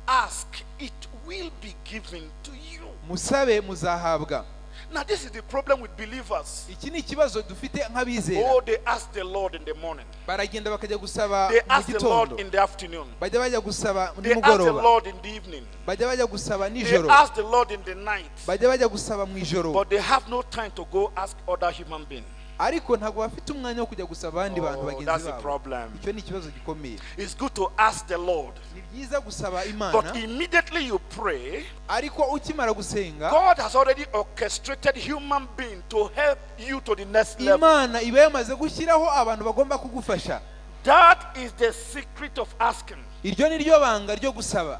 Ask, it will be given to you. Musabe muzahabwa. Now this is the problem with believers. Iki ni ikibazo dufite nk'abizera. Oh, they ask the Lord in the morning. Baragenda bakajya gusaba They mu ask the Lord gitondo. in the afternoon. Bajya bajya gusaba They ask the nimugoroba. Lord in the evening. Bajya bajya gusaba They nijoro. ask the Lord in the night. Bajya bajya gusaba mu ijoro. But they have no time to go ask other human beings. Ariko ntabwo bafite umwanya wo kujya gusaba abandi bantu bagenzi That's the babo. problem. Icyo ni ikibazo gikomeye. It's good to ask the Lord. Ni byiza gusaba Imana. But immediately you pray, ariko ukimara gusenga, God has already orchestrated human being to help you to the next level. Imana iba yamaze gushyiraho abantu bagomba kugufasha. That is the secret of asking. Iryo ni ryo banga ryo gusaba.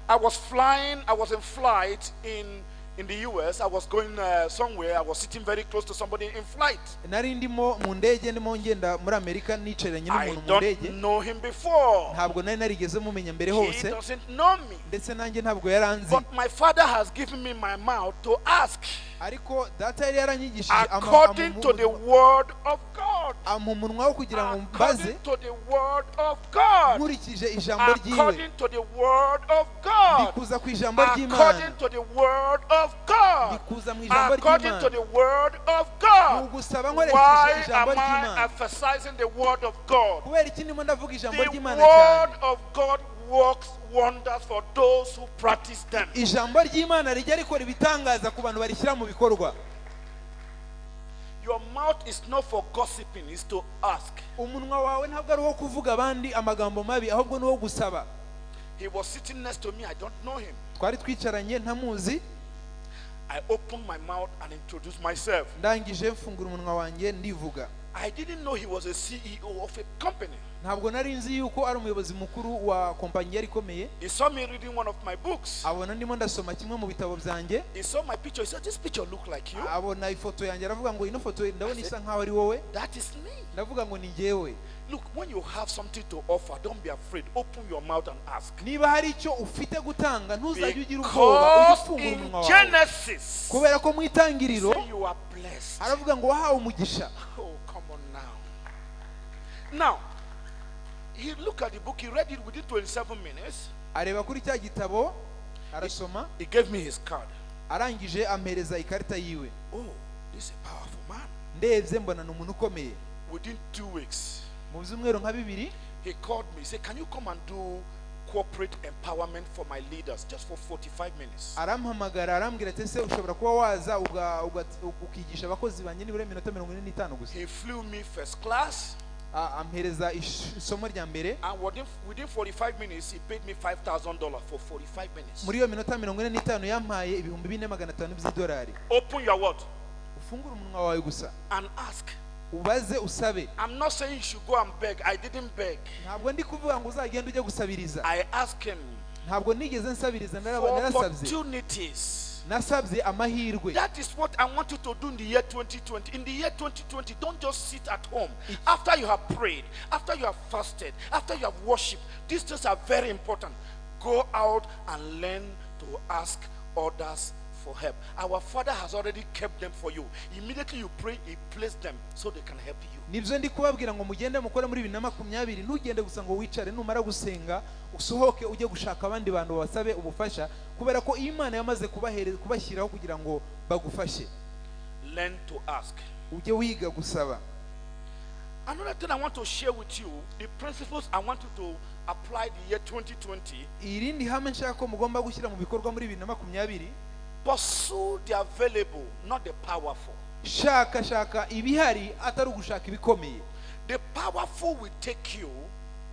I was in flight in the US. I was going somewhere. I was sitting very close to somebody in flight. Nari ndimo mu ndege ndimo ngenda muri Amerika nicaranye I n'umuntu mu ndege. don't know him before. Ntabwo nari narigeze mumenya mbere He hose. doesn't know me. Ndetse nanjye ntabwo yaranzi. But my father has given me my mouth to ask. Ariko data yari yaranyigishije According to the word of God. ampa umunwa wo kugira ngo mbaze. According to the word of God. Nkurikije ijambo ryiwe. According to the word of God. Ndikuza ku ijambo ry'Imana. According to the word of God. Ndikuza mu ijambo According to ry'Imana. the word of God. Ugusaba nkoresheje Why ijambo am I ry'Imana. emphasizing the word of God? Kubera iki ndimo ndavuga ijambo The ry'Imana word cyane? of God works wonders for those who practice them. Ijambo ry'Imana rijya rikora ibitangaza ku bantu barishyira mu bikorwa. Your mouth is not for gossiping, it's to ask. Umunwa wawe ntabwo ari uwo kuvuga abandi amagambo mabi, ahubwo ni uwo gusaba. He was sitting next to me, I don't know him. Twari twicaranye ntamuzi. I opened my mouth and introduced myself. Ndangije mfungura umunwa wanjye ndivuga. I didn't know he was a CEO of a company. Ntabwo nari nzi yuko ari umuyobozi mukuru wa kompanyi yari ikomeye. He saw me reading one of my books. Abona ndimo ndasoma kimwe mu bitabo byanjye. He saw my picture. He said, "This picture look like you." Abona ifoto yanjye aravuga ngo ino foto ndabona isa nkaho ari wowe. That is me. Ndavuga ngo ni njyewe. Look, when you have something to offer, don't be afraid. Open your mouth and ask. Niba hari icyo ufite gutanga ntuzajye ugira ubwoba ujye Because ufungura in umunwa wawe. Genesis, Kubera ko mu itangiriro say you are blessed. aravuga ngo wahawe umugisha. Oh, come on now. Now, he looked at the book, he read it within 27 minutes. Areba kuri cya gitabo arasoma. He gave me his card. Arangije ampereza ikarita yiwe. Oh, this is a powerful man. Ndebye mbona ni umuntu ukomeye. Within 2 weeks, Mu byumweru nka bibiri he called me. He said, "Can you come and do corporate empowerment for my leaders just for 45 minutes?" arampamagara arambwira ati ese ushobora kuba waza ukigisha abakozi banjye nibura iminota 45 gusa. He flew me first class, Ampereza isomo rya mbere. and within 45 minutes, he paid me $5,000 for 45 minutes. Muri iyo minota 45 yampaye 4,500 by'idolari. Open your word Ufungure umunwa wawe gusa and ask. Ubaze usabe. I'm not saying you should go and beg. I didn't beg. Ntabwo ndi kuvuga ngo uzagende ujye gusabiriza. I asked him Ntabwo nigeze nsabiriza for narasabye. opportunities. Nasabye amahirwe. That is what I want you to do in the year 2020. In the year 2020, don't just sit at home. After you have prayed, after you have fasted, after you have worshipped, these things are very important. Go out and learn to ask others for help. Our Father has already kept them for you. Immediately you pray, He placed them so they can help you. Nibyo ndi kubabwira ngo mugende mukore muri 2020 ntugende gusa ngo wicare numara gusenga usohoke ujye gushaka abandi bantu basabe ubufasha kubera ko Imana yamaze kubashyiraho kugira ngo bagufashe. Learn to ask. Ujye wiga gusaba. Another thing I want to share with you, the principles I want you to apply the year 2020. Irindi hame nshaka ko mugomba gushyira mu bikorwa muri 2020. Pursue the available, not the powerful. Shaka shaka ibihari atari ugushaka ibikomeye. The powerful will take you,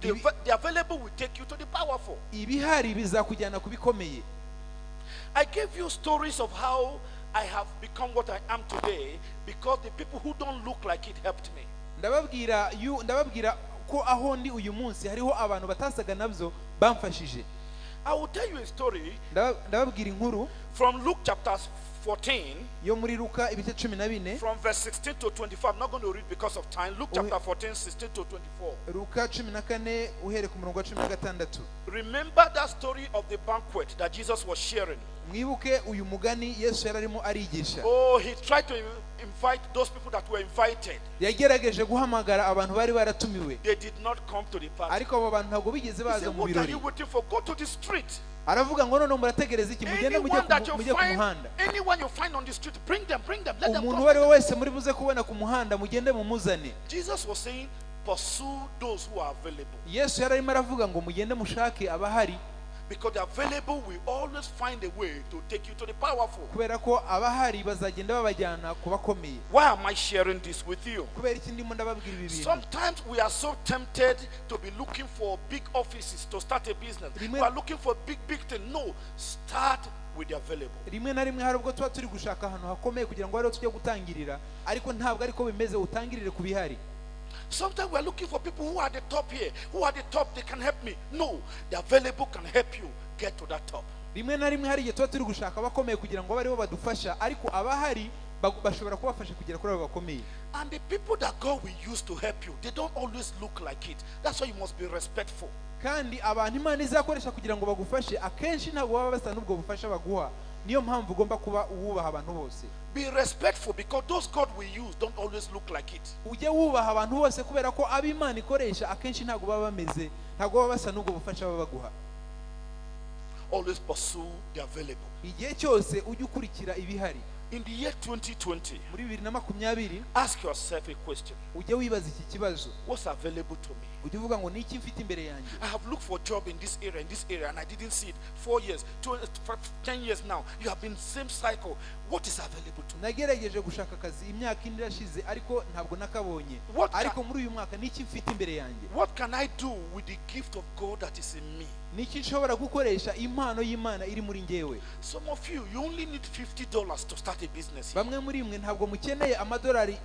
the available will take you to the powerful. Ibihari bizakujyana ku bikomeye. I gave you stories of how I have become what I am today because the people who don't look like it helped me. Ndababwira ko aho ndi uyu munsi hariho abantu batasaga nabyo bamfashije. I will tell you a story Ndababwira inkuru from Luke chapter 14, yo muri Luka ibice 14, from verse 16 to 24. I'm not going to read because of time. Luke chapter 14, 16 to 24. Luka 14 uhere ku murongo wa 16. Remember that story of the banquet that Jesus was sharing. Mwibuke uyu mugani Yesu yararimo arigisha. Oh, he tried to invite those people that were invited. Yagerageje guhamagara abantu bari baratumiwe. They did not come to the party. Ariko abo bantu ntabwo bigeze He baza said, mu "What are birori. you waiting for? Go to the street. Aravuga ngo none murategereza iki mugende mujye Anyone that you mujye ku find, muhanda. anyone you find on the street, bring them, bring them, let them Umuntu come. uwo ari we wese muri buze kubona ku muhanda mugende mumuzane. Jesus was saying, pursue those who are available. Yesu yararimo aravuga ngo mugende mushake abahari. Because the available will always find a way to take you to the powerful. Kubera ko abahari bazagenda babajyana ku bakomeye. Why am I sharing this with you? Kubera iki ndimo ndababwira ibi bintu? Sometimes we are so tempted to be looking for big offices to start a business. We are looking for big, big things. No, start with the available. Rimwe na rimwe hari ubwo tuba turi gushaka ahantu hakomeye kugira ngo ariho tujye gutangirira, ariko ntabwo ariko bimeze, utangirire ku bihari. Sometimes we are looking for people who are the top here, who are the top, they can help me. No, the available can help you get to that top. Rimwe na rimwe hari igihe tuba turi gushaka abakomeye kugira ngo aribo badufasha, ariko abahari bashobora kubafasha kugera kuri abo bakomeye. And the people that God will use to help you, they don't always look like it. That's why you must be respectful. Kandi abantu Imana izakoresha kugira ngo bagufashe akenshi ntabwo baba basa n'ubwo bufasha baguha. Niyo mpamvu ugomba kuba uwubaha abantu bose. Be respectful because those God will use don't always look like it. Ujye wubaha abantu bose kubera ko abo Imana ikoresha akenshi ntabwo baba bameze, ntabwo baba basa n'ubwo bufasha baba baguha. Always pursue the available. Igihe cyose ujye ukurikira ibihari. In the year 2020, muri 2020, ask yourself a question. Ujye wibaza iki kibazo. What's available to me? Ujye uvuga ngo niki mfite imbere yanjye? I have looked for a job in this area, in this area, and I didn't see it. 4 years, 2, 5, 10 years now. You have been same cycle. What is available to me? Nagerageje gushaka akazi imyaka ine irashize ariko ntabwo nakabonye. Ariko muri uyu mwaka niki mfite imbere yanjye? What can I do with the gift of God that is in me? Niki nshobora gukoresha impano y'Imana iri muri njyewe? Some of you, you only need $50 to start a business here. Bamwe muri mwe ntabwo mukeneye amadolari.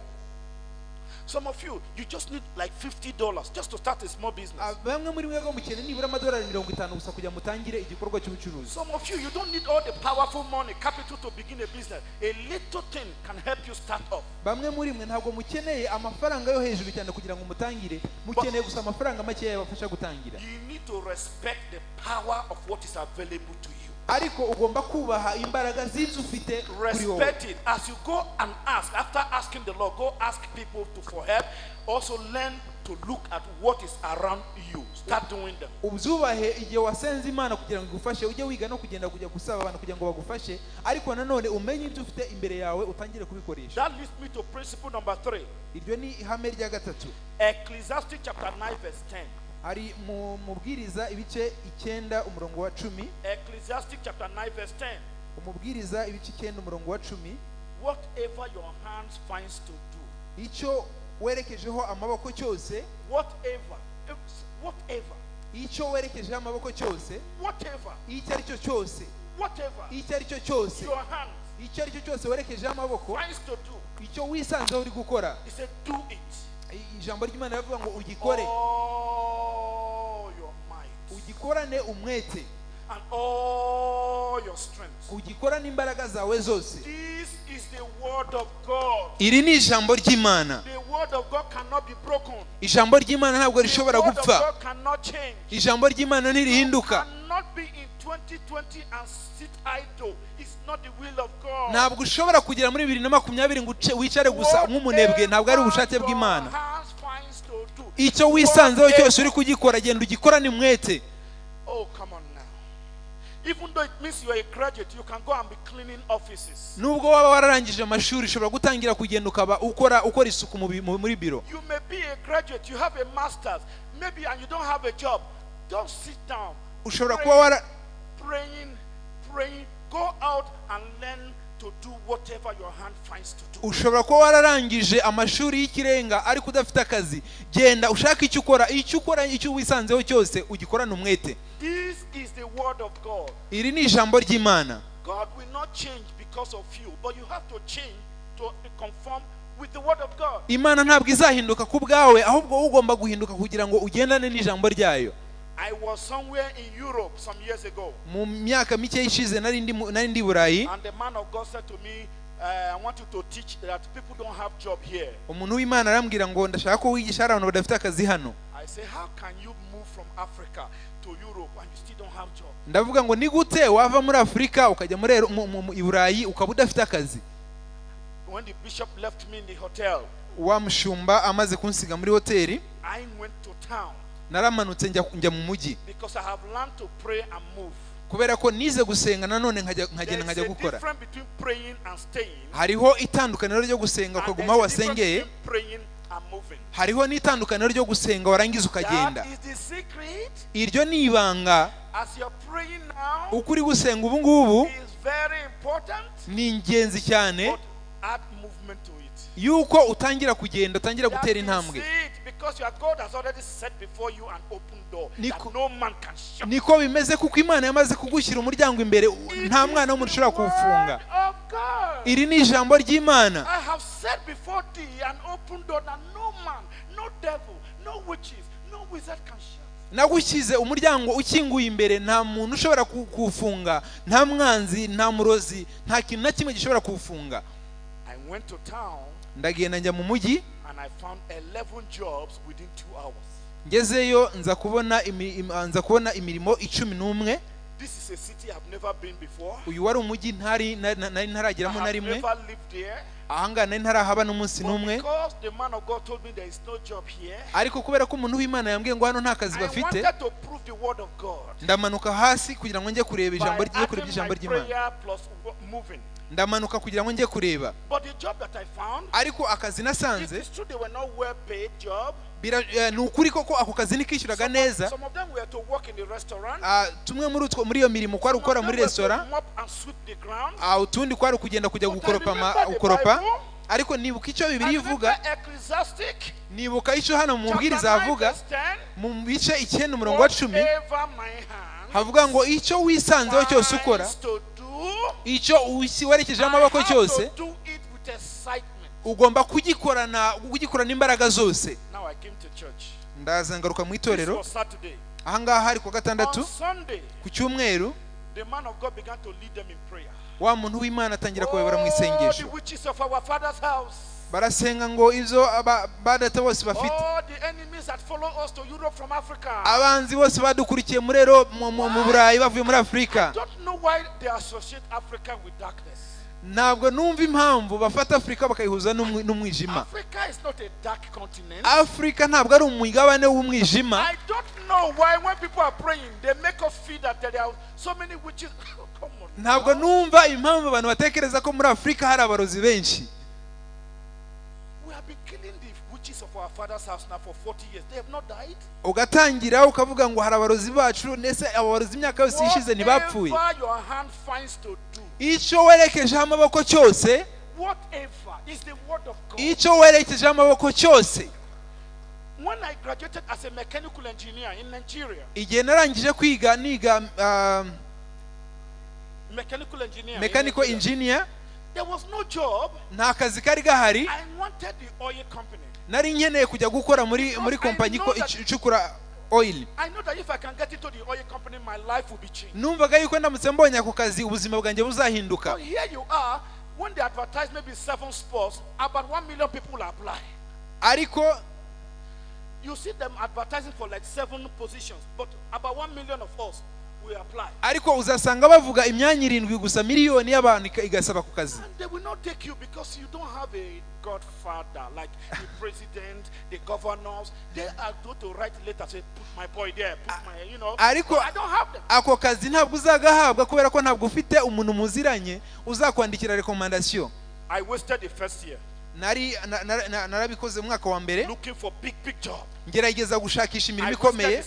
Some of you, you just need like $50 just to start a small business. Bamwe muri mwebwe mukeneye nibura amadolari 50 gusa kugira mutangire igikorwa cy'ubucuruzi. Some of you, you don't need all the powerful money, capital to begin a business. A little thing can help you start up. Bamwe muri mwe ntabwo mukeneye amafaranga yo hejuru cyane kugira ngo mutangire, mukeneye gusa amafaranga makeya yabafasha gutangira. You need to respect the power of what is available to you. Ariko ugomba kubaha imbaraga z'ibyo ufite kuri wowe. Respect it. As you go and ask, after asking the Lord, go ask people for help. Also learn to look at what is around you. Start doing them. Ubyubahe igihe wasenze Imana kugira ngo igufashe, ujye wiga no kugenda kujya gusaba abantu kugira ngo bagufashe, ariko nanone umenye ibyo ufite imbere yawe utangire kubikoresha. That leads me to principle number 3. Iryo ni ihame rya gatatu. Ecclesiastes chapter 9 verse 10. Hari mu mubwiriza ibice 9 umurongo wa 10. Ecclesiastes chapter 9 verse 10. Umubwiriza ibice 9 umurongo wa 10. Whatever your hands finds to do. Icyo werekejeho amaboko cyose. Whatever. Whatever. Icyo werekejeho amaboko cyose. Whatever. Icyo ari cyo cyose. Whatever. Icyo ari cyo cyose. Your hands. Icyo ari cyo cyose werekejeho amaboko. Finds to do. Icyo wisanzeho uri gukora. He said do it. Ijambo ry'Imana rivuga ngo ugikore. All your might. Ugikorane umwete. And all your strength. Ugikorane imbaraga zawe zose. This is the word of God. Iri ni ijambo ry'Imana. The word of God cannot be broken. Ijambo ry'Imana ntabwo rishobora The word of gupfa. God cannot change. Ijambo ry'Imana ntirihinduka. You cannot be in 2020 and sit idle. It's not the will of God. Ntabwo ushobora kugera muri 2020 ngo wicare gusa nk'umunebwe, ntabwo ari ubushake bw'Imana. Icyo wisanzeho cyose uri kugikora, genda ugikorane umwete. Oh, come on now. Even though it means you are a graduate, you can go and be cleaning offices. Nubwo waba wararangije amashuri, ushobora gutangira kugenda ukaba ukora isuku muri biro. You may be a graduate, you have a master's, maybe, and you don't have a job. Don't sit down. Ushobora kuba wara praying, praying. Go out and learn to do whatever your hand finds to do. Ushobora kuba wararangije amashuri y'ikirenga ariko udafite akazi. Genda ushaka icyo ukora, icyo ukora, icyo wisanzeho cyose ugikorane umwete. This is the word of God. Iri ni ijambo ry'Imana. God will not change because of you, but you have to change to conform with the word of God. Imana ntabwo izahinduka ku bwawe, ahubwo ugomba guhinduka kugira ngo ugendane n'ijambo ryayo. I was somewhere in Europe some years ago. Mu myaka mike ishize nari ndi Burayi. And the man of God said to me, I want you to teach that people don't have job here. Umuntu w'Imana arambwira ngo ndashaka ko wigisha abantu badafite akazi hano. I say, how can you move from Africa to Europe and you still don't have job? Ndavuga ngo ni gute wava muri Afrika ukajya muri Burayi ukaba udafite akazi? When the bishop left me in the hotel, wa mushumba amaze kunsiga muri hoteli, I went to town. Naramanutse njya mu mujyi. Because I have learned to pray and move. Kubera ko nize gusenga nanone nkagenda nkajya gukora. Hariho itandukaniro ryo gusenga ukaguma aho wasengeye. Hariho n'itandukaniro ryo gusenga warangiza ukagenda. Iryo ni ibanga. Uko uri gusenga ubu ngubu ni ingenzi cyane yuko utangira kugenda, utangira gutera intambwe. Niko bimeze kuko Imana yamaze kugushyira umuryango imbere, nta mwana w'umuntu ushobora kuwufunga. Iri ni ijambo ry'Imana. Nagushyize umuryango ukinguye imbere, nta muntu ushobora kuwufunga, nta mwanzi, nta murozi, nta kintu na kimwe gishobora kuwufunga. Ndagenda njya mu mujyi. And I found 11 jobs within 2 hours. Ngezeyo nza kubona imirimo 11. This is a city I've never been before. Uyu wari umujyi ntari ntarageramo na rimwe. Never lived there. Ahanga nari ntarahaba n'umunsi n'umwe. Because the man of God told me there is no job here. Ariko kubera ko umuntu w'Imana yambwiye ngo hano nta kazi bafite, I wanted to prove the word of God. Ndamanuka hasi kugira ngo njye kureba ijambo rye, kureba ijambo ry'Imana. Ndamanuka kugira ngo njye kureba. But the job that I found, ariko akazi nasanze, it is true they were not well paid job. Ni ukuri koko ako kazi nikishyuraga neza. Some of them were to work in the restaurant. Tumwe muri utwo muri iyo mirimo kwari gukora muri restaurant. Utundi kwari kugenda kujya gukoropa. Ariko nibuka icyo Bibiliya ivuga, nibuka icyo hano mu mubwiriza avuga mu bice 9 umurongo wa 10, havuga ngo icyo wisanzeho cyose ukora, icyo werekejeho amaboko cyose, Ugomba kugikorana imbaraga zose. Now I came to church. Ndaza ngaruka mu This itorero. was Saturday. Ahangaha hari ku wa gatandatu. On Sunday, Ku cyumweru, the man of God began to lead them in prayer. wa muntu w'Imana atangira kubayobora mu Oh, isengesho. the witches of our father's house. Barasenga ngo ibyo ba data bose bafite, All the enemies that follow us to Europe from Africa. abanzi bose badukurikiye muri mu Burayi bavuye muri Afurika. I don't know why they associate Africa with darkness. Ntabwo numva impamvu bafata Afurika bakayihuza n'umwijima. Africa is not a dark continent. Afurika ntabwo ari umugabane w'umwijima. I don't know why when people are praying they make us feel that there are so many witches. Come on. Ntabwo numva impamvu abantu batekereza ko muri Afurika hari abarozi benshi. We have been killing the witches of our father's house now for 40 years. They have not died. Ugatangira ukavuga ngo hari abarozi bacu, ndetse abarozi imyaka yose ishize ntibapfuye. Whatever your hand finds to do. Icyo werekejeho amaboko cyose, Whatever is the word of God. icyo werekejeho amaboko cyose. When I graduated as a mechanical engineer in Nigeria, Igihe narangije kwiga niga mechanical engineer, mechanical engineer, there was no job. Nta kazi kari gahari. I wanted the oil company. Nari nkeneye kujya gukora muri kompanyi icukura oil. I know that if I can get into the oil company, my life will be changed. Numvaga yuko ndamutse mbonye ako kazi ubuzima bwanjye buzahinduka. So here you are, when they advertise maybe 7 spots, about 1 million people apply. Ariko you see them advertising for like 7 positions, but about 1 million of us will apply. Ariko uzasanga bavuga imyanya 7 gusa, miliyoni y'abantu igasaba ku kazi. And they will not take you because you don't have a godfather like the president, the governors. They are going to write letters, say, put my boy there, put my, you know. Ariko I don't have them. Ako kazi ntabwo uzagahabwa kubera ko ntabwo ufite umuntu muziranye uzakwandikira recommendation. I wasted the first year. Nari narabikoze mu mwaka wa mbere. Looking for big job. Ngerageza gushakisha imirimo ikomeye.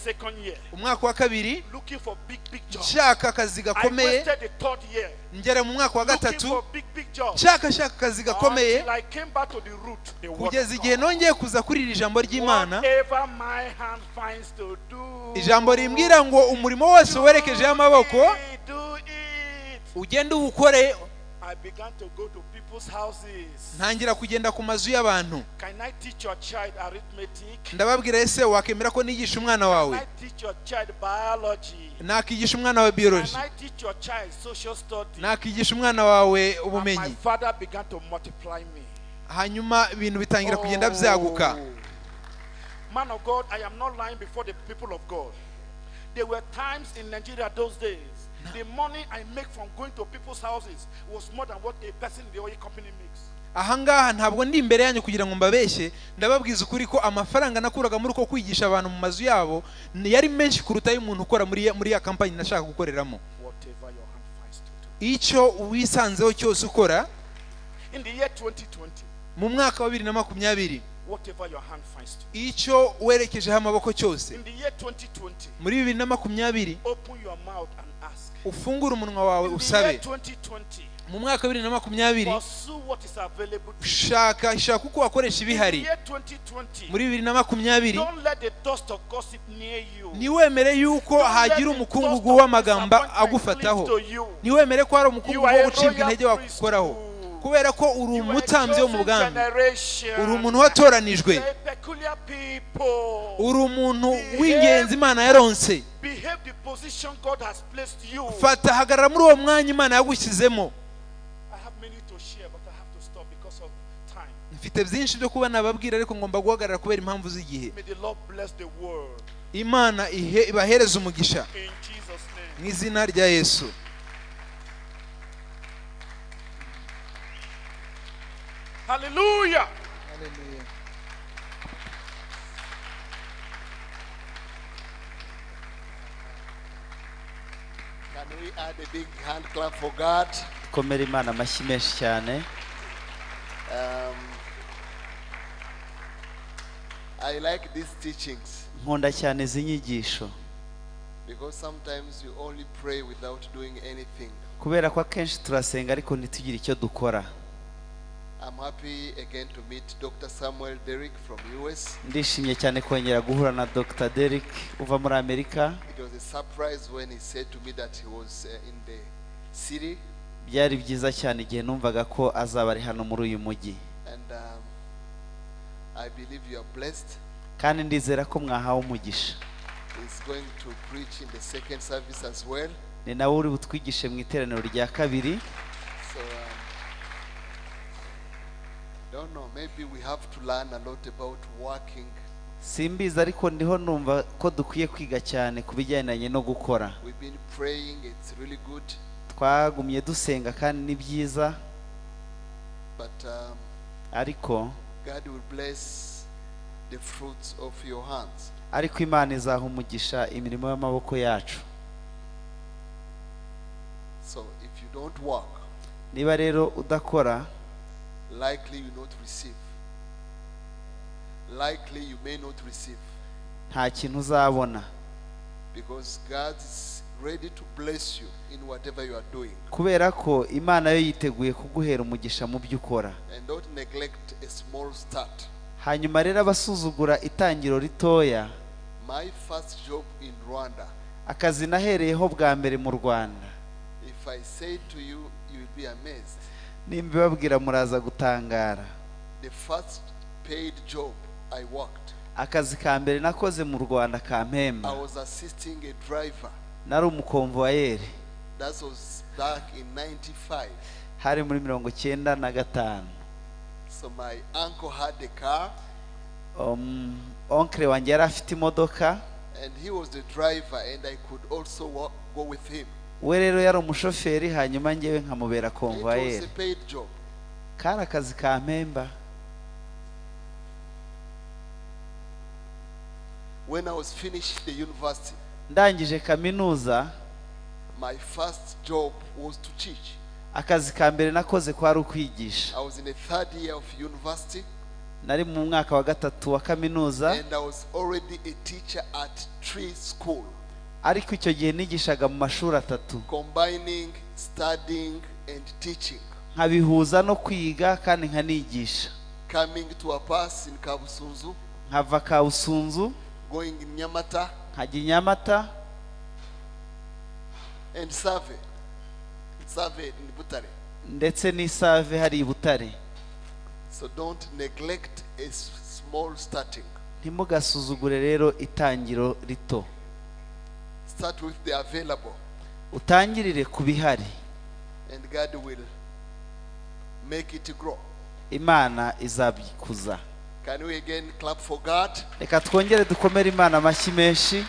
Umwaka wa kabiri looking for big job. Nshaka akazi gakomeye. I wasted the third year. Ngera mu mwaka wa gatatu looking for big job. Nshaka akazi gakomeye. I came back to the root, the word. Kugeza igihe nongeye kuza kuri iri jambo ry'Imana. Whatever my hand finds to do. Ijambo rimbwira ngo umurimo wose werekejeho amaboko ugende uwukore. I began to go to people's houses. Ntangira kugenda ku mazu y'abantu. Can I teach your child arithmetic? Ndababwira ese wakemera ko nigisha umwana wawe? Can I teach your child biology? Nakigisha umwana wawe biology. Can I teach your child social studies? Nakigisha umwana wawe ubumenyi. And my father began to multiply me. Hanyuma ibintu bitangira kugenda byaguka. Man of God, I am not lying before the people of God. There were times in Nigeria those days. The money I make from going to people's houses was more than what a person in the oil company makes. Ahangaha ntabwo ndi imbere yanyu kugira ngo mbabeshye, ndababwiza ukuri ko amafaranga nakuraga muri uko kwigisha abantu mu mazu yabo yari menshi kuruta y'umuntu ukora muri ya company nashaka gukoreramo. Whatever your hand finds to do. Icyo wisanzeho cyose ukora. In the year 2020. Mu mwaka wa 2020. Whatever your hand finds to do. Icyo werekejeho amaboko cyose. In the year 2020. Muri 2020. Open your mouth and ask. Ufungure umunwa wawe usabe. Mu mwaka wa 2020 shaka uko wakoresha ibihari. Muri 2020 ntiwemere yuko hagira umukungugu w'amagambo agufataho, ntiwemere ko hari umukungugu wo gucibwa intege wagukoraho, kubera ko uri umutambyi wo mu bwami, uri umuntu watoranijwe, uri umuntu w'ingenzi Imana yaronse. Fata, hagarara muri uwo mwanya Imana yagushyizemo. Mfite byinshi byo kuba nababwira ariko ngomba guhagarara kubera impamvu z'igihe. Imana ibahereze umugisha mu izina rya Yesu. Hallelujah. Hallelujah. Can we add a big hand clap for God? Komera Imana amashyi menshi cyane. I like these teachings. Nkunda cyane izi nyigisho. Because sometimes you only pray without doing anything. Kubera ko akenshi turasenga ariko ntitugire icyo dukora. I'm happy again to meet Dr. Samuel Derrick from US. Ndishimye cyane kongera guhura na Dr. Derrick uva muri Amerika. It was a surprise when he said to me that he was in the city. Byari byiza cyane igihe numvaga ko azaba ari hano muri uyu mujyi. And I believe you are blessed. Kandi ndizera ko mwahawe umugisha. He's going to preach in the second service as well. Ni nawe uri butwigishe mu iteraniro rya kabiri. So, don't know, maybe we have to learn a lot about working. Simbizi ariko ndiho numva ko dukwiye kwiga cyane ku bijyanye no gukora. We've been praying, it's really good. Twagumye dusenga kandi ni byiza. But ariko God will bless the fruits of your hands. Ariko Imana izaha umugisha imirimo y'amaboko yacu. So if you don't work, niba rero udakora, likely you not receive. Likely you may not receive. Nta kintu uzabona. Because God is ready to bless you in whatever you are doing. Kubera ko Imana yo yiteguye kuguhera umugisha mu byo ukora. And don't neglect a small start. Hanyuma rero abasuzugura itangiro ritoya. My first job in Rwanda. Akazi nahereyeho bwa mbere mu Rwanda. If I say to you, you will be amazed. Nimbibabwira muraza gutangara. The first paid job I worked. Akazi ka mbere nakoze mu Rwanda kampemba. I was assisting a driver. Nari umukonvoyeri. That was back in 95. Hari muri 95. So my uncle had a car. Oncle wanjye yari afite imodoka. And he was the driver, and I could also go with him. We rero yari umushoferi hanyuma njyewe nkamubera konvoyeri. It was a paid job. Kari akazi kampemba. When I was finished the university, ndangije kaminuza, my first job was to teach. Akazi ka mbere nakoze kwari ukwigisha. I was in the third year of university. Nari mu mwaka wa gatatu wa kaminuza. And I was already a teacher at tree school. Ariko icyo gihe nigishaga mu mashuri atatu. Combining studying and teaching. Nkabihuza no kwiga kandi nkanigisha. Coming to a pass in Kabusunzu. Nkava Kabusunzu. Going in Nyamata. Nkajya Nyamata. And Save. Save in Butare. Ndetse n'Isave hari i Butare. So don't neglect a small starting. Ntimugasuzugure rero itangiro rito. Start with the available. Utangirire ku bihari. And God will make it grow. Imana izabikuza. Can we again clap for God? Reka twongere dukomere Imana amashyi menshi.